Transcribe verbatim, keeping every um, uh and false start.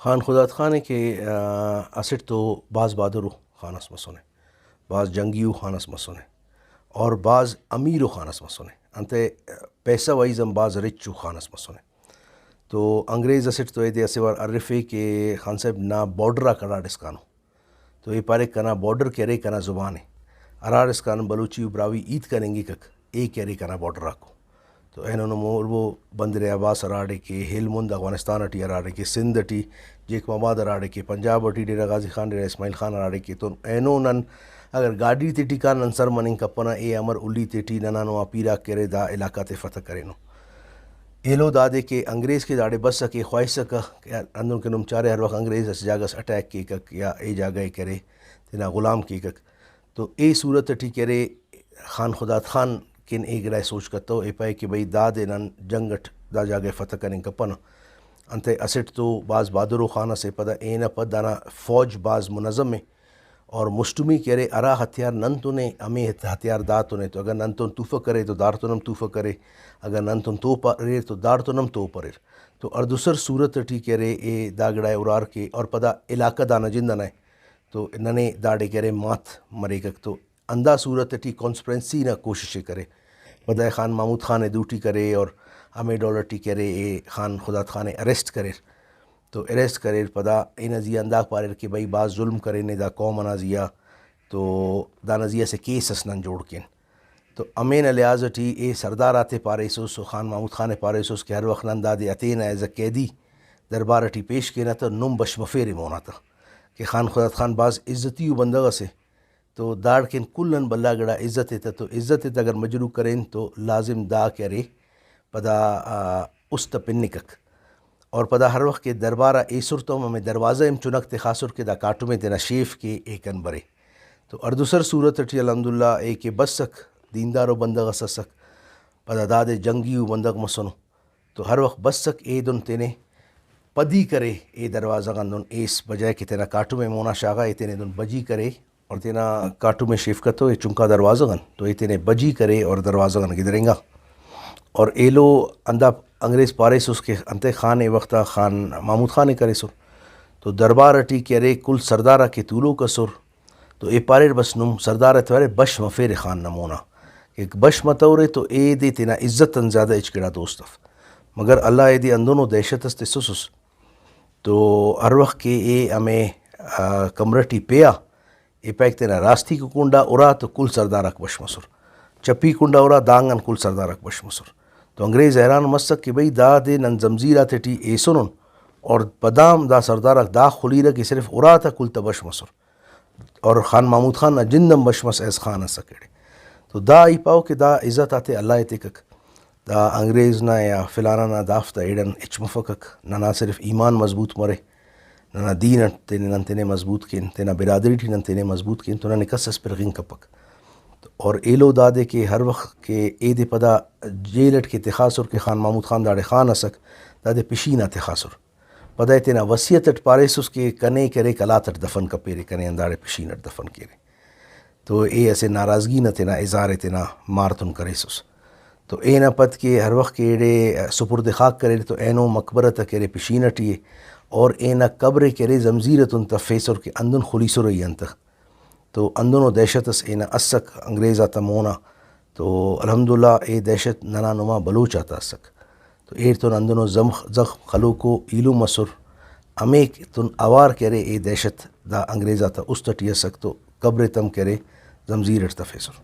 خان خداد خان ءِ کہ، آ، اسٹ تو بھاز بہادرو خان اس مسنے، بھاز جنگیو خان اس مسنے اور بھاز امیرو خان اس مسنے۔ انتئے پیسہ وائز ہم بھاز رچو خان اس مسنے۔ تو انگریز اسٹ تو ایدے اسہ وار ارفے کہ خان صاحب نا بارڈر آک ہراڑ اسکانو۔ تو اے پارے، کنا بارڈر کہ ارے کنا زبان ءِ، ہراڑ اسکان بلوچی و براہوئی ہیت کننگکک، اے کہ ارے کنا بارڈر آکو۔ تو اینو نم ہوربو بندر عباس ہراڑے کہ ہیلمند افغانستان ٹی ہراڑے کہ سندھ ٹی، جیک محمد ہراڑے کہ پنجاب ٹی، ڈیرہ غازی خان، ڈیرہ اسماعیل خان ہراڑے کہ تو اینو نن اگر گاڈی تیٹی کان نن سر مننگ کپنہ، اے امر الّی تیٹی ننا نما پیراک کہ ارے دا علاقہ تے فتح کرینو۔ ایلو دادے کہ انگریز کہ داڑے بسکہ، خواہسکہ کہ ہندن کہ نم چارے ہر وخت انگریز اسہ جاگہ ئس اٹیک کیکک یا اے جاگہ ئے کہ ارے تینا غلام کیکک۔ تو اے صورت ٹی کہ ارے خان خداد خان کن اے گڑا ئے سوچ کتو، اے پائے کہ بھئی دادے نن جنگ اٹ دا جاگہ ئے فتح کننگ کپنہ۔ انتئے اسٹ تو بھاز بہادرو خان ئسے، پدا اینا پد دانا فوج بھاز منظم ءِ اور مسٹمی کہ ارے ہرا ہتھیار نن تون ءِ، ہمے ہت-، ہتھیار دا تون ءِ۔ تو اگر نن تون توفک ارے تو دار تون ہم توفک ارے، اگر نن تون توپ اریر تو دار تون ہم توپ اریر۔ تو ہڑدوسر صورت ٹی کہ ارے اے دا گڑا ئے ہرار کے اور پدا علاقہ دانا جند ئنا ءِ۔ تو ننے داڑے کہ ارے مات مریکک۔ تو ہندا صورت ٹی کانسپرنسی نا کوشش ئے کرے۔ پدا خان محمود خان ئے دوٹی کرے اور ہمے ڈول ٹی کہ ارے اے خان خداد خان ئے اریسٹ کریر۔ تو اریسٹ کریر، پدا اینا زیہا ہنداک پاریر کہ بھئی بھاز ظلم کرینے دا قوم ئنا زیہا، تو دانا زیہا اسہ کیس ئس نن جوڑ کین۔ تو ہمینا لحاظ ٹی اے سردار آتے پاریسس و خان محمود خان ئے پاریسس کہ ہر وخت نن دادے ہتینہ ایز اے قیدی دربار ٹی پیش کینہ تہ نم بش مفیرے مونا تہ، کہ خان خداد خان بھاز عزتی ءُ بندغ ئسے۔ تو داڑکن کل آن بھلا گڑا عزت ایتہ، تو عزت ایتہ اگر مجروح کرین تو لازم دا کہ ارے پدا، آ، است پنکک۔ اور پدا ہر وخت کہ دربار آ ایسر تو ہم ہمے دروازہ ہم چنک تخاسر کہ دا کاٹم ئے تینا شیف کہ ایکن برے۔ تو ہڑدوسر صورت ٹی الحمدللہ اے کہ بسک، دیندارو بندغ ئس اسک، پدا دادے جنگیو بندغ مسنو۔ تو ہر وخت بسک اے دن تینے پدی کرے، اے دروازہ غان دن ایس، بجائے کہ تینا کاٹم ئے مونا شاغا، اے تینے دن بجی کرے اور تینا کاٹم ئے شیف کتو اے چنکا دروازہ غان، تو اے تینے بجی کرے اور دروازہ غان گدرینگا۔ اور ایلو ہندا انگریز پاریسس کہ انتئے خان اے وخت آ خان محمود خان ئے کریسر۔ تو دربار ٹی کہ ارے کل سردار آک کہ تولوک ئسر، تو اے پاریر بس نم سردار ءِ توارے بش مفیرے خان نا مونا، کہ بش متورے تو اے دے تینا عزت آن زیادہ ہچ گڑا دوست اف۔ مگر اللہ اے دے ہندنو دہشت اس تسسس۔ تو ہر وخت کہ اے ہمے، آ، کمرہ ٹی پیا، اے پائک تینا راستی کنڈا ہرا تو کل سردار آک بش مسر، چپی کنڈا ہرا دانگ آن کل سردار آک بش مسر۔ تو انگریز حیران مسک کہ بھئی دادے نن زمزیر آتے ٹی ایسنن اور پدام دا سردار آک دا خلیرہ کہ صرف ہرا تا کل تا بش مسر۔ اور خان محمود خان نا جند ہم بش مس ایز خان ئسک ایڑے۔ تو دا ای پاو کہ دا عزت آتے اللہ ایتیکک۔ دا انگریز نا یا فلانا نا دافتا ایڑان ہچ مفکک۔ ننا صرف ایمان مضبوط مرے، ننا دین اٹ تینے نن تینے مضبوط کین، تینا برادری ٹی نن تینے مضبوط کین تو ننے کس اس پرغنگ کپک۔ اور ایلو دادے کہ ہر وخت کہ ایدے پدا جیل اٹ کہ تخاسر کہ خان محمود خان داڑے خان ئسک، دادے پشین آ تخاسر۔ پدا ای تینا وصیت اٹ پاریسس کہ کنے کہ ارے قلات اٹ دفن کپیرے، کنے ہنداڑے پشین اٹ دفن کیرے۔ تو اے اسہ ناراضگی نا تینا اظہار ءِ تینا مار تون کریسس۔ تو اینا پد کہ ہر وخت کہ ایڑے سپرد خاک کریر تو اینو مقبرہ تا کہ ارے پشین اٹی ءِ اور اینا قبر ءِ کہ ارے زمزیر اتون تفیسر کہ ہندن خلیسرہ ای انتخ۔ تو ہندنو دہشت اس اینا اسک انگریز آتا مونا۔ تو الحمدللہ اے دہشت ننا نما بلوچ آتا اسک۔ تو ایڑتون ہندنو زمخ-، زخم خلوکو ایلم ئسر، ہمیک تون اوار کہ ارے اے دہشت دا انگریز آتا است ٹی اسک تو قبر اتم کہ ارے زمزیر اٹ تفیسر۔